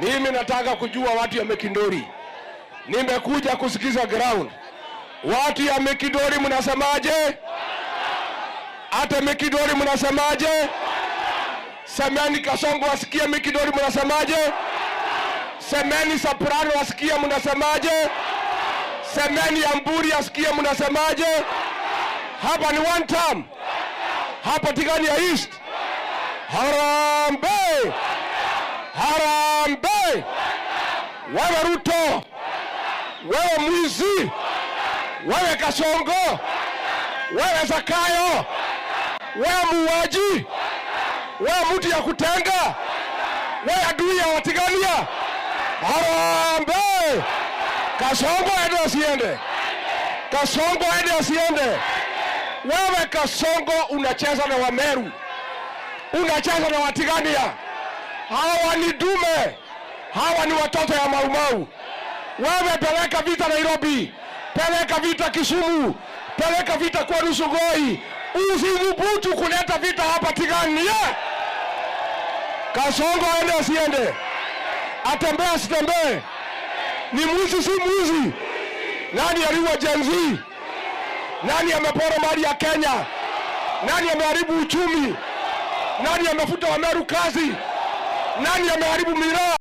Mimi nataka kujua watu ya Mikinduri. Nimekuja kusikiza ground. Watu ya Mikinduri mnasemaje? Hata Mikinduri mnasemaje? Semeni Kasongo wasikie Mikinduri mnasemaje? Semeni Soprano wasikie mnasemaje? Semeni Amburi asikie mnasemaje? Hapa ni one term. Hapa Tigania East. Harambee! Harambee! Wewe Ruto, wewe mwizi, wewe Kasongo, wewe Zakayo, wewe muuaji, wewe mtu ya kutenga, wewe adui ya Watigania. Harambee! Kasongo aende asiende? Kasongo aende asiende? Wewe Kasongo unacheza na Wameru, unacheza na Watigania. Hawa ni dume, hawa ni watoto ya Maumau. Wewe peleka vita Nairobi, peleka vita Kisumu, peleka vita kwa Sugoi. Usithubutu kuleta vita hapa Tigania. Kasongo aende asiende? Atembee asitembee? Ni mwizi si mwizi? Nani aliua Gen Z? Nani amepora mali ya Kenya? Nani ameharibu uchumi? Nani amefuta Wameru kazi? Nani ameharibu miraa?